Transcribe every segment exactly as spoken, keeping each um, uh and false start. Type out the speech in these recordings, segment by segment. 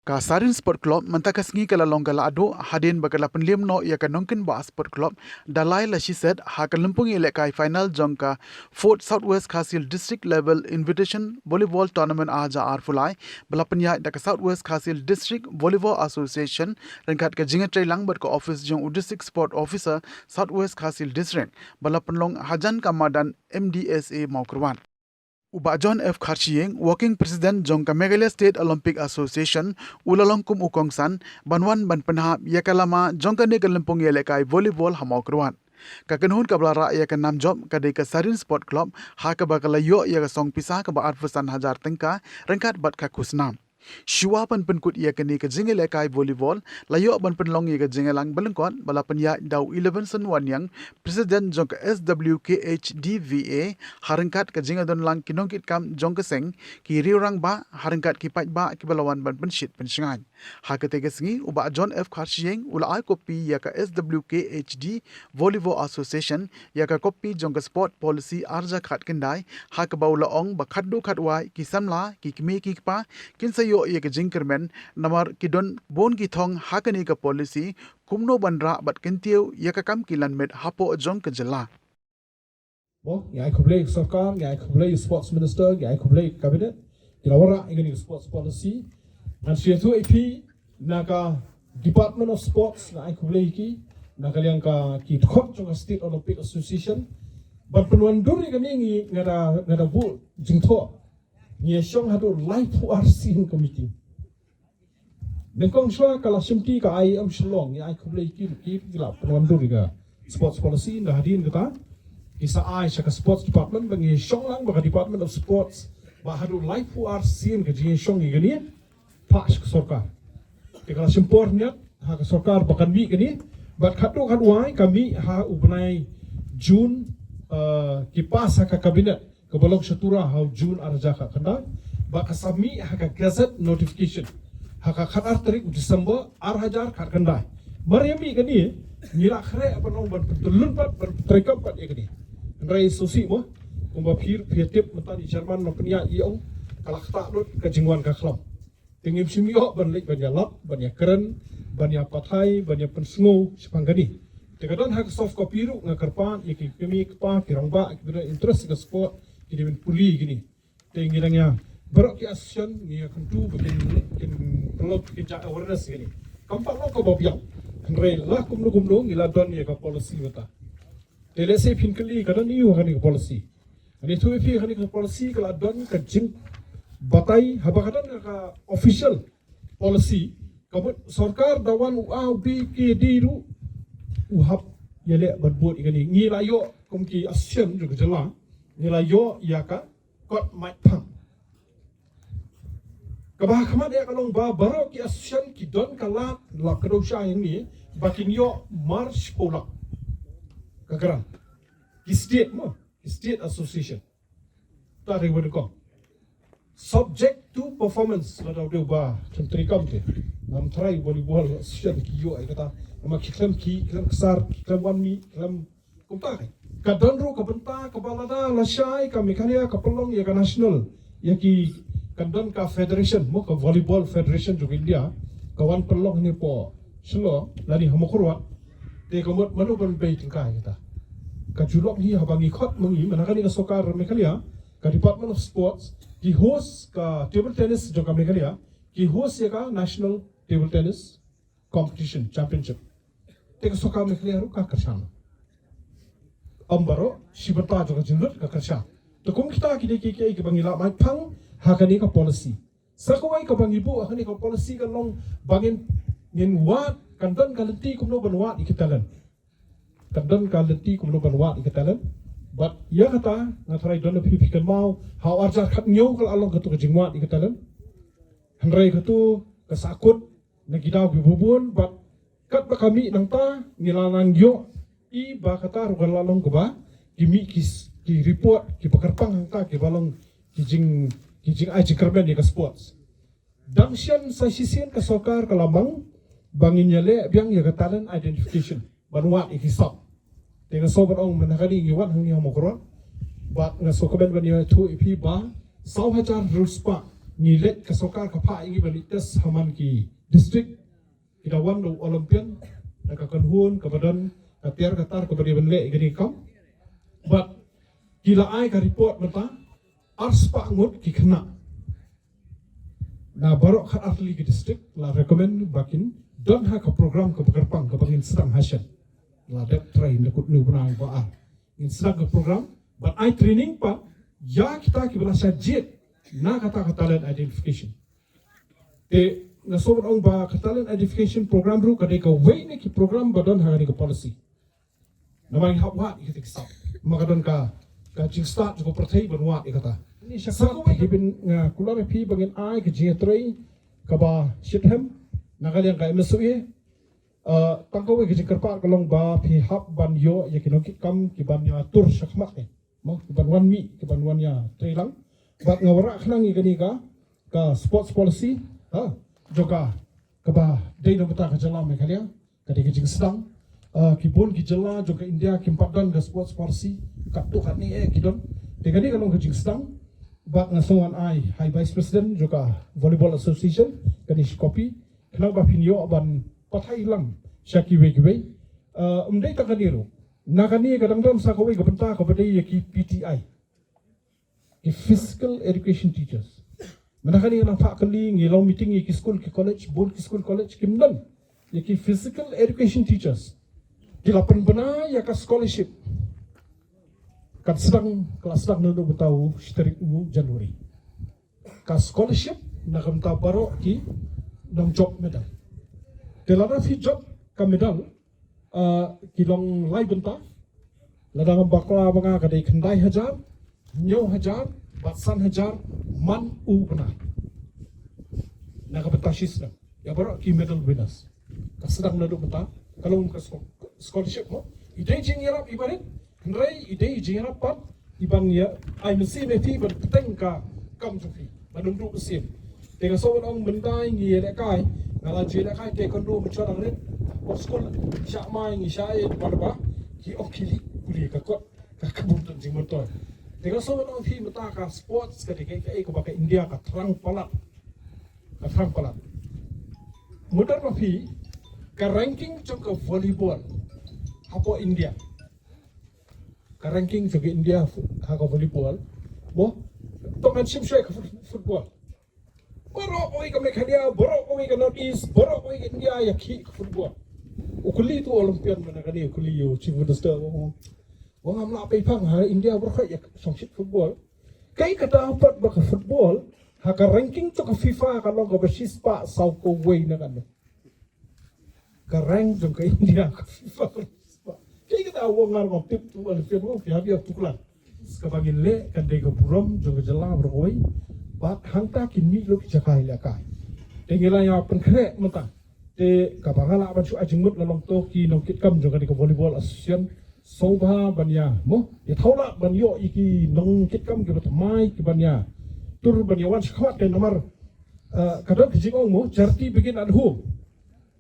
Ka Sarin Sport Club mynta ka sngi ka la long ka la aduh hadien ba ka la pynliam noh ïa ka Nongkynbah Sport Club da lai la shi set ha ka lympung ïalehkai final jong ka fourth South West Khasi Hills District Level Invitation Volleyball Tournament ar hajar arphew lai ba la pynïaid da ka South West Khasi Hills District Volleyball Association ryngkat ka jingïatreilang bad ka office jong u District Sport Officer South West Khasi Hills District ba la pynlong hajan ka madan M D S A Mawkyrwat. U Bah John F Kharshiing, Working President jong ka Meghalaya State Olympic Association, u la long kum u kongsan ban wan ban pynhap ïa ka lama jong kane ka lympung ïalehkai volleyball ha Mawkyrwat. Ka kynhun kaba la rah ïa ka nam jop ka dei ka Sarin Sport Club ha kaba ka la ïoh ïa ka song pisa kaba arphew san hajar tyngka ryngkat bad ka khusnam. Shuwa ban pynkut ïa kane ka jingïalehkai volleyball, la ïoh ban pynlong ïa ka jingïalang ba lyngkot ba la pynïaid da u Elevenson Wanniang, President jong ka S W K H D V A, ha ryngkat ka jingïadonlang ki nongkitkam jong ka seng, ki riewrangbah, ha ryngkat ki paidbah kiba la wan ban pynshit pynshngaiñ. Ha katei ka sngi, u Bah John F Kharshiing u la ai kopi ïa ka S W K H D Volleyball Association ïa ka kopi jong ka Sport Policy ar hajar khatkhyndai, ha kaba u la ong ba khadduh khadwai ki samla, ki kmie ki kpa kin sa ïoh ïa ka jingkyrmen namar ki don bun ki thong ha kane ka policy, kumno ban rah bad kyntiew ïa ka kam ki lan met hapoh jong ka jylla. Mo, ngi ai khublei ïa ka sorkar, ngi ai khublei ïa u sports minister, ngi ai khublei ïa ka cabinet. Ki la wanrah ïa kane ka sports policy. Ngan shu ïathuh ïa phi, na ka Department of Sports, nga ai khublei ïa ki, na ka liang ka ki dkhot jong ka State Olympic Association. Ban pynwandur ïa kane ngi, nga da, nga da buh jingthoh. Ngi ïa shong haduh laiphew ar sien ka meeting. Nyngkong shuwa ka la shimti ka I I M Shillong, ngi ai khublei ïa ki, ki, ki la pynwandur ïa ka sports policy, ynda hadien kata ki sa ai sha ka sports department, ba ngi shong lang bad ka Department of Sports, ba haduh laiphew ar sien ka jingshong ïa kane, phah sha ka sorkar. Te ka la shim por niat ha ka sorkar ba kan mih kane, bad khadduh khadwai ka mih ha u bnai June, eh, ki pass ha ka cabinet, kaba long sha Tura ha u June ar hajar khatkhyndai, bad ka sa mih ha ka gazette notification ha ka khatar tarik u December ar hajar khatkhyndai. Mar ïa mih kane, ngi la khreh ban ong ban pyntyllun pat, ban treikam pat ïa kane. Hynrei sngewsih mo, kumba phi, phi tip mynta i chairman nongpynïaid i ong, ka la ktah lut ka jingwan ka khlam. Te ngim shym ïoh ban leit ban ïalap, ban ïakren, ban ïapathai, ban ïapynsngew shaphang kane. Te ka don ha ka soft copy ruh, nga kyrpad ïa ki kmie ki kpa, ki rangbah, kiba don interest ha ka sport, ki dei ban pule ïa kine. Te ngi dang ïa, baroh ki association ngi ïa kyntu ba kin, kin pynlong, kin jah awareness ïa kine. Kam pat long kaba biang. Hynrei la kumno kumno ngi la don ïa ka policy mynta. Te lehse phin kylli ka don aiu ha kane ka policy. Ngi ïathuh ïa phi, kane ka policy ka la don ka jingbatai, haba ka don ka official policy, ka mut sorkar da wan u A, u B, u C, u D ruh, u hap ïaleh ban bud ïa kane. Ngi la ïoh kum ki association jong ka jylla, ngi la ïoh ïa ka kot maitphang. Kaba ha khmat ïa ka long ba baroh ki association ki don ka lad, la kdew shai hangne, ba kin ïoh mar shiphew lak ka grant. Ki state mo, ki state association. Ta dei wat ko. Subject to performance, la dau dei ba, khlem treikam te. Ngam tharai volleyball association ki ïoh ïa kata. Namar ki khlem ki, khlem ksar, ki khlem wan mih, khlem kumta ka. Ka don ruh ka bynta kaba lada lashai ka Meghalaya ka pynlong ïa ka national, ïa ki, kan don ka federation, mo, ka volleyball federation jong India, ka wan pynlong hangne hapoh Shillong, lane ha Mawkyrwat. Te ka mut mano ban pei tyngka ïa kata. Ka ju long hi haba ngi khot ma ngi, mynta kane ka sorkar Meghalaya, ka Department of Sports, ki host ka table tennis jong ka Meghalaya, ki host ïa ka National Table Tennis Competition, Championship. Te ka sorkar Meghalaya ruh ka kyrshan. Ym baroh, shi bynta jong ka jinglut ka kyrshan. Te kum kita ki dei kiei kiei kiba ngi la maitphang ha kane ka policy. Sa kawei kaba ngi buh ha kane ka policy ka long ba ngin, ngin wad, kan don ka lynti kumno ban wad ïa ki talent. Kan don ka lynti kumno ban wad ïa ki talent. Bad ïa kata, nga tharai don na phi phi kynmaw, ha u ar hajar khathynñiew ka la long katu ka jingwad ïa ki talent. Hynrei katu ka sahkut na ki daw kiba bun, bad katba ka mih nangta, ngi la nang ïohi ba kata ruh ka la long kaba ki mih ki s-, ki report kiba kyrpang hangta kiba long ki jing, ki jingai jingkyrmen ïa ka sports. Dang shen sa shisien ka sorkar ka la mang ba ngin ïaleh biang ïa ka talent identification ban wad ïa ki sap. Te nga sngew ban ong mynta ka dei ngi wan hangne ha Mawkyrwat. Bad nga sngewkmen ban ïathuh ïa phi ba saw hajar hynriew spah Ngi leit, ka sorkar ka phah ïa ngi ban leit test ha man ki district. Ki da wan da u Olympian, da ka kynhun kaba don ka tiar ka tar kaba dei ban leh ïa kane ka kam. Bad ki la ai ka report mynta, arspah ngut ki khynnah na baroh khatar tylli ki district la recommend ba kin don ha ka program kaba kyrpang kaba ngin sdang ha shen. La dep trai na kut nu bnai ba ar. Ngin sdang ka program, bad ai training pat ïa kita kiba la shah jied na kata ka talent identification. Te nga sngewbha ong ba ka talent identification program ruh ka dei kawei na ki program ba don ha kane ka policy. Namar ngi hap wad ïa kita ki sap. Ma ka don ka, ka jingstad jong ka pyrthei ban wad ïa kata. Ni sa kawei ka bin nga kular ïa phi ba ngin ai ka jingïatrei kaba shitrhem na ka liang ka M S W A. Uh, tang kawei ka jingkyrpad ka long ba phi hap ban ïoh ïa ki nongkitkam ki ban ïatur shakhmat eh. Mo, ki ban wan mih, ki ban wan ïatreilang. Bad nga wanrah khnang ïa kane ka, ka sports policy, ha, jong ka, kaba dei na bynta ka jylla Meghalaya, ka dei ka jingsdang. Uh, ki bun ki jylla jong ka India kim pat don ka sports policy, katto katne eh ki don. Te kane ka long ka jingsdang. Bad nga sngewbha ai ha i Vice President jong ka Volleyball Association, kane shi copy. Khnang ba phin ïoh ban pathai lang sha kiwei kiwei. Uh, ym dei tang kane ruh. Na kane ka dang don sa kawei ka bynta kaba dei ïa ki P T I. Ki physical education teachers. Mynta kane nga nang phah kylli, ngi long meeting ïa ki skul ki college, bun ki skul college kim don ïa ki physical education teachers. Ki la pynbna ïa ka scholarship. Kan sdang, ka la sdang naduh mynta u shi tarik u January. Ka scholarship na ka bynta baroh ki nongjop medal. Te lada phi jop ka medal, uh, ki long lai bynta. Lada ngam bakla ba nga ka dei khyndai hajar, hynñiew hajar bad san hajar man u bnai. Na ka bynta shi snem ïa baroh ki medal winners. Ka sdang naduh mynta, ka long ka scho-, scholarship mo. I dei jingïarap iba rit, hynrei i dei jingïarap pat iban ïa ai mynsiem ïa phi ban bteng ka kam jong phi, ban ym duh mynsiem. Te nga sngewbha ong mynta ngi ïalehkai, nga la ju ïalehkai taekwondo mynshwa dang rit. Por skul shah mai ngi shah ïa ba ba ki ong ki lih pule ka kot, ka ka bun ton jingmyntoi. Te nga sngewbha ong phi mynta ka sports ka dei kaei kaei kaba ka India ka thrang palat. Ka thrang palat. Mynta ba phi ka ranking jong ka volleyball hapoh India. Ka ranking jong ka India fu-, ha ka volleyball. Mo, to ngan shim shuwa ka fut-, football. Baroh kawei ka Meghalaya, baroh kawei ka North East, baroh kawei ka India ïa khih ka football. U kylli tu Olympian mynta kane, u kylli u Chief Minister, u ong, u ong ngam lah pei pang ha India baroh kawei ïa shong shit football. Kaei kata pat ba ka football ha ka ranking jong ka FIFA ka long kaba shispah saw kawei na kane. Ka rank jong ka India ka FIFA. Kaei kata u ong ngar ngam tip tu Olympian, u ong phi hap ïa tuklar. Kaba ngin leh kan dei ka burom jong ka jylla baroh kawei. Bad hangta kin mih lut ki jaka ïalehkai. Te ngi la ïa pynkhreh mynta. Te kaba nga lah ban shu ai jingmut la long to ki nongkitkam jong kane ka volleyball association. Sngewbha ban ïa, mo, ïa thaw lah ban ïoh ïa ki nongkitkam kiba thymmai kiban ïa tur ban ïa wan shakhmat te namar, eh, ka don ka jingong mo, charity begin at home.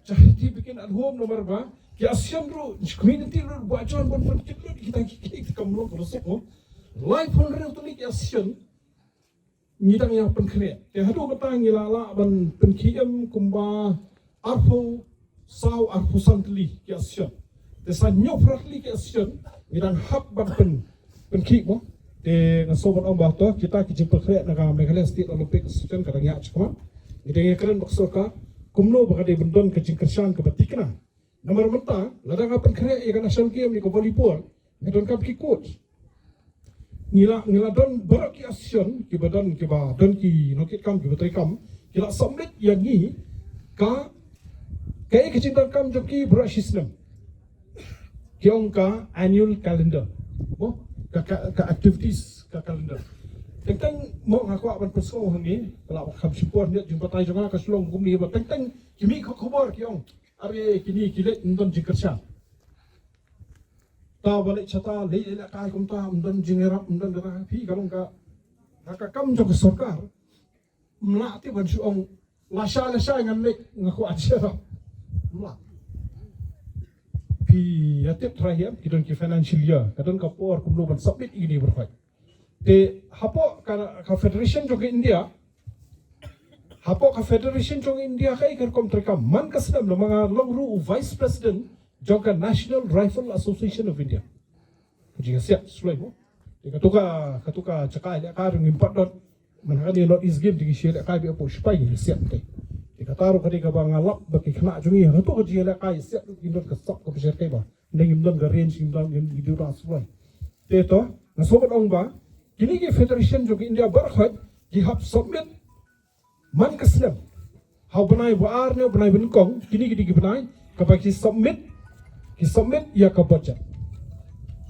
Charity begin at home namar ba ki association ruh, community ruh, ba jon ban pynkit lut kita ki, ki, ki kam long ka suk mo. Laiphew hynriew tylli ki association ngi dang ïa pynkhreh. Te haduh kata ngi la lah ban pynkhie em kumba arphew saw arphew san tylli ki association. Te sa hynñiew phra tylli ki association ngi dang hap ban pyn, pynkhie mo. Te nga sngewbha ban ong ba to kita ki jingpynkhreh na ka Meghalaya State Olympic Association ka dang ïa shikmat. Ngi dang ïa kren bad ka sorkar kumno ba ka dei ban don ka jingkyrshan kaba thikna. Namar mynta lada nga pynkhreh ïa ka national game ïa ka volleyball, nga donkam ki coach. Ngi la, ngi la don baroh ki association kiba don, kiba don ki nongkitkam kiba treikam, ki la submit ïa ngi ka, kaei ka jingdonkam jong ki baroh shi snem. Ki ong ka annual calendar. Mo, ka, ka, ka activities ka calendar. Teng teng mo nga kwah ban pynsngew ha ngi, ka la kham shipor ne jingbatai jong nga ka shlong kumne ba teng teng ki mih ka khubor ki ong. Are kine ki leit ym don jingkyrshan. Ta ba leit shata leit lehkai kumta ym don jingïarap ym don kata phi ka long ka. Ka, ka kam jong ka sorkar. Ym lah te ban shu ong lashai lashai ngan leit nga kwah jingïarap. Ym lah. Phi ïa tip trai hi em ki don ki financial year. Ka don ka por kumno ban submit ïa kine baroh. Te hapoh ka, ka federation jong ka India Hapoh ka Federation jong India ka i ka rukom treikam man ka snem la ma nga long ruh u Vice President jong ka National Rifle Association of India. Ka jingsiat sloi mo. Te katu ka katu ka jaka ïalehkai ruh ngim pat don. Man ha kane North East Game te ki shu ïalehkai beit hapoh shipai ki siat te. Te kata ruh ka dei kaba nga lap ba ki khynnah jong ngi ha katu ka jingïalehkai siat ruh ki don ka sap ka pyrshah kai ba. Nang ngim don ka range ngim don ngim don sloi. Te to nga soh ban ong ba kine ki federation jong ki India baroh khoit ki hap submit man ka snem. Ha u bnai ba ar ne u bnai ba nyngkong kine ki dei ki bnai kaba ki submit ki submit ïa ka budget.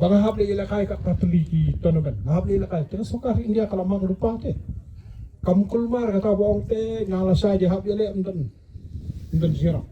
Ba nga hap leh ïalehkai ka ta tylli ki tournament nga hap leh ïalehkai te ka sorkar India ka la mang rupa te. Kam kulmar kata ba ong te nga la shai di hap ïaleh ym don ym don jingïarap.